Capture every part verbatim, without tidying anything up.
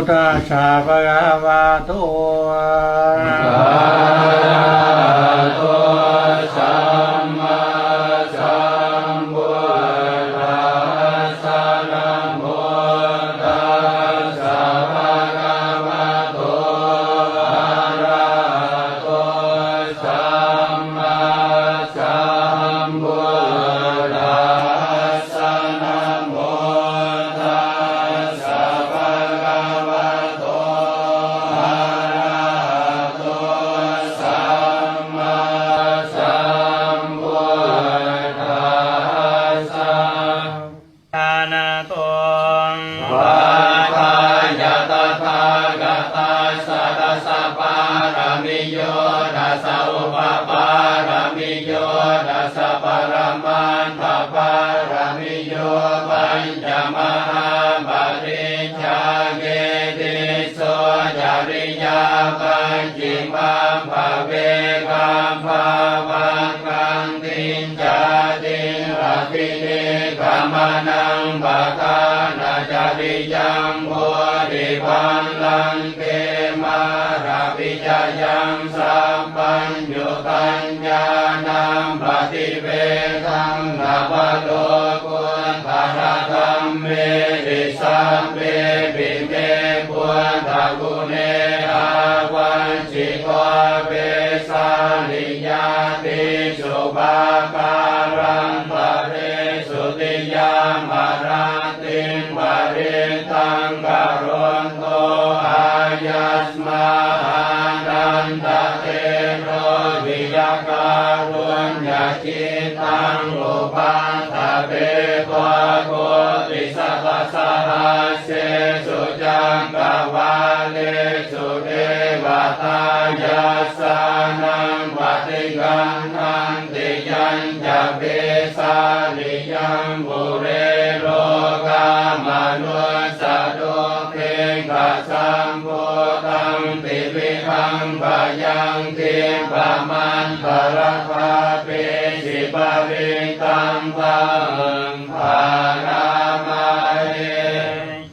Tassa bhagavato arahato sammāsambuddhassa. Namo tassa bhagavato arahato sammāsambuddhassa. Namo tassa bhagavato arahato sammāsambuddhassa. Jānātu. Svākkhāya tathāgatassa dasa pāramiyo dasa upapāramiyo dasa paramattha pāramiyo pañca mahāparijjhāge tisso cariyā pacchimabbhave gabbhāvakkantiṃ jātiṃ abhinikkhamanaṃ padhānacariyaṃ bodhipallaṅke māravijayaṃ sabbaññutañāṇappaṭivedhaṃ navalokuttaradhammeti sabbepime buddhaguṇe āvajjito Vesāliyā tīsu pākārantaresu tiyāmarattiṃ parittaṃ karonto āyasmā Ānandatthero viya kāruññacittaṃ upaṭṭhapetvā koṭisatasahassesu cakkavāḷesu devatā yassāṇaṃ paṭiggaṇhanti yañca Vesāliyaṃ pure rogāmanussadubbhikkhasambhūtaṃ tividhaṃ bhayaṃ khippamendalapāpesi parittaṃ taṃ bhaṇāma he.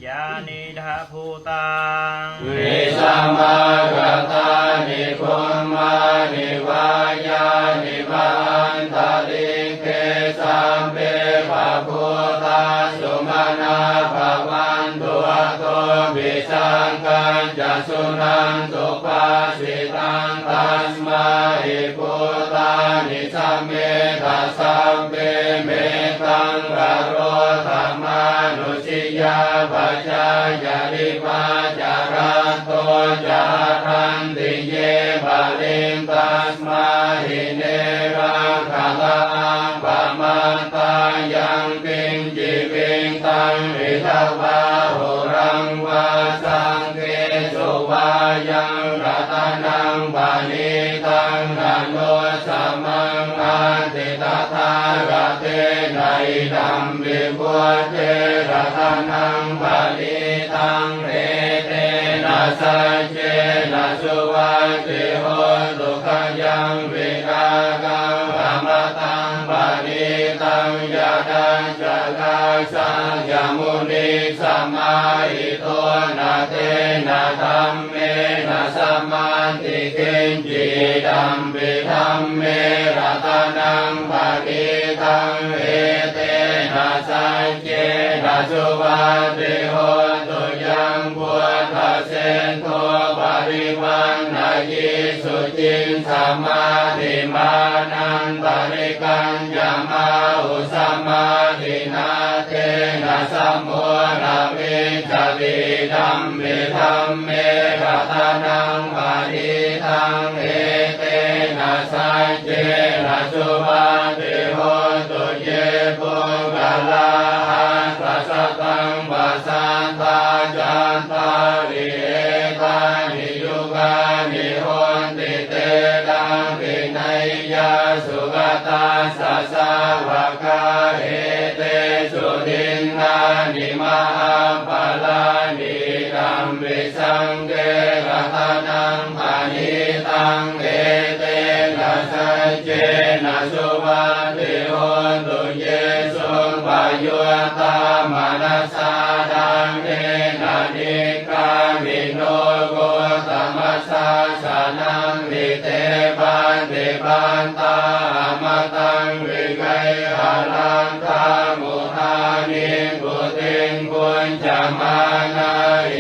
Yānīdha bhūtāni samāgatāni bhummāni vā yāni va antalikkhe sabbe va bhūtā sumanā bhavantu athopi sakkacca suṇantu bhāsitaṃ. Tasmā hi bhūtā nisametha sabbe mettaṃ karotha mānusiyā pajāyarivā ca ratto ca haranti ye baliṃ tasmā hi ne rakkhatha appamattā. Yaṅkiñci vittaṃ idha vā huraṃ vā saggesu vā yaṃ ratanaṃ paṇītaṃ na no samaṃ atthi tathāgatena idampi buddhe ratanaṃ paṇītaṃ etena saccena suvatthi hotu. Khayaṃ virāgaṃ amataṃ paṇītaṃ yadajjhagā sakyamunī samāhito na tena dhammena samatthi kiñci idampi dhamme ratanaṃ paṇītaṃ etena saccena suvatthi hotu. Yaṃ buddhaseṭṭho parivaṇṇayī suciṃ samādhimānantarikaññamāhu samādhinā tena samo na vijjati idampi dhamme ratanaṃ paṇītaṃ etena saccena suvatthi hotu. Ye puggalā aṭṭha sataṃ pasatthā cattāri etāni yugāni honti te dakkhiṇeyyā sugatassa sāvakā etesu dinnāni mahapphalāni idampi saṅghe ratanaṃ paṇītaṃ etena saccena suvatthi hotu. Ye suppayuttā manasā daḷhena nikkāmi taṃ vigayha laddhā mudhā nibbutiṃ bhuñjamānā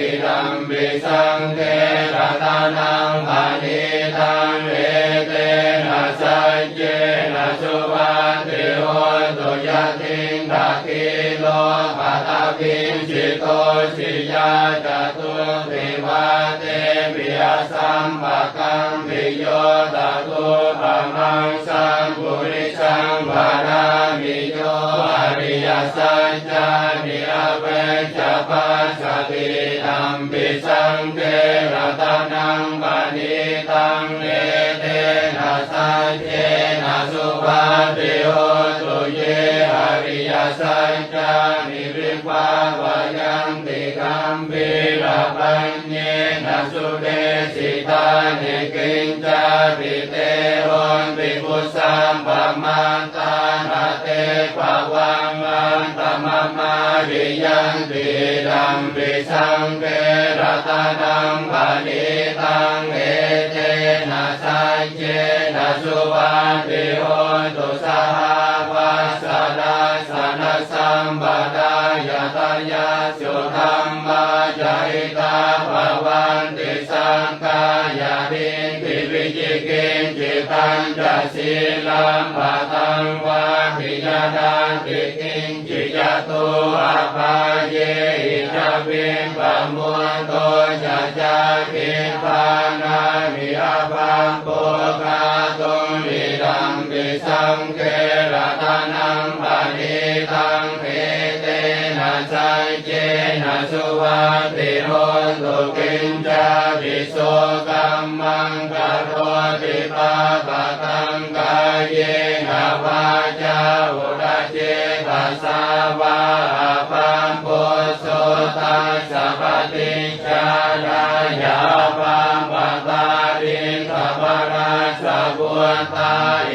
idampi saṅghe ratanaṃ paṇītaṃ etena saccena suvatthi hotu. Yathindakhīlo paṭhaviṃ sito siyā catubbhi vātebhi asampakampiyo tathūpamaṃ sappurisaṃ vadāmi yo ariyasaccāni avecca passati idampi saṅghe ratanaṃ paṇītaṃ etena saccena suvatthi hotu. Ye ariyasaccāni vibhāvayanti gambhīrapaññena sudesitāni kiñcāpi te honti kusappamattā na te bhavaṃ attamamādiyanti idampi saṅghe ratanaṃ paṇītaṃ etena saccena suvatthi hotu. Sahāvassalassanasambādāyatayassu dhammā jahitā bhavanti sakkāyadiṭṭhi vicikicchitañca sīlabbataṃ vāpi yadatthi kiñ ci yato apāyehi ca vippamutto ca cābhiṭhānāni abhabbo kātuṃ idampi saṅghe ratanaṃ paṇītaṃ etena saccena suvatthi hotu. Kiñcāpi so kammaṃ karoti pāpakaṃ kāyena vācā uda cetasā vā abhabbo so tassa paṭicchādāya abhabbatā diṭṭhapadassa vuttā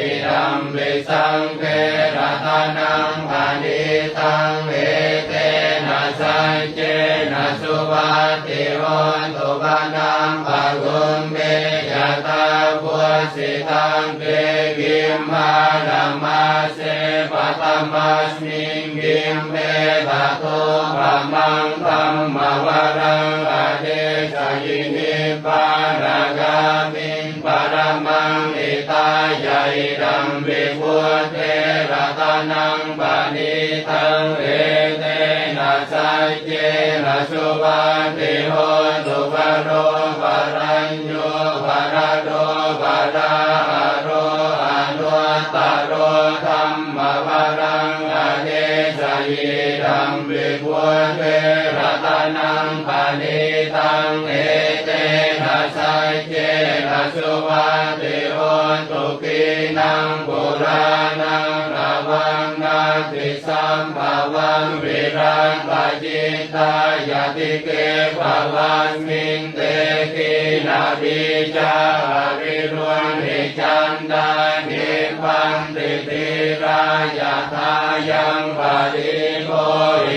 idampi saṅghe ratanaṃ paṇītaṃ etena saccena suvatthi hotu. Vanappagumphi yathā vussitagge gimhānamā se paṭhamasmiṃ gimhe tathūpamaṃ dhammavaraṃ adesayi nibbānagāmiṃ paramaṃ hitāya idampi buddhe ratanaṃ paṇītaṃ etena saccena suvatthi hotu. Varo varañ ñū varado varāharo anuttaro dhammavaraṃ adesayi idampi buddhe ratanaṃ paṇītaṃ etena saccena suvatthi hotu. Khīṇaṃ purāṇaṃ navaṃ natthi sambhavaṃ virattacittāyatike bhavasmiṃ te khīṇabījā avirūḷhichandā nibbanti dhīrā yathāyaṃ padīpo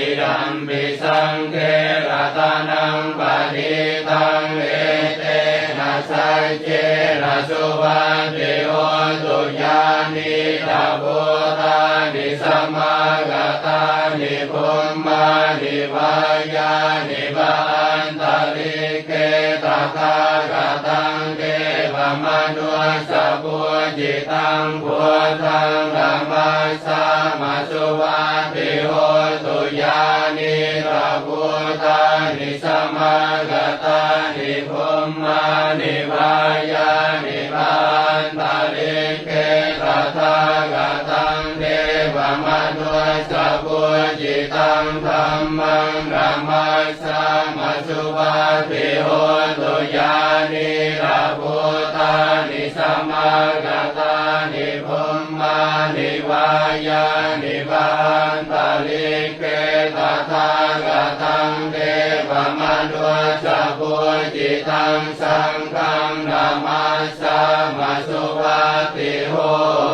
idampi saṅghe ratanaṃ paṇītaṃ etena saccena suvatthi hotu. Yānīdha bhūtāni samāgatāni bhummāni vā yāni va antalikkhe tathāgataṃ devamanussapūjitaṃ buddhaṃ namassāma suvatthi hotu. Yānīdha bhūtāni samāgatāni bhummāni vā yāni va antalikkhe tathāgataṃ devamanussapūjitaṃ dhammaṃ namassāma suvatthi hotu. Yānīdha bhūtāni samāgatāni bhummāni vā yāni va antalikkhe tathāgataṃ devamanussapūjitaṃ saṅghaṃ namassāma suvatthi hotu.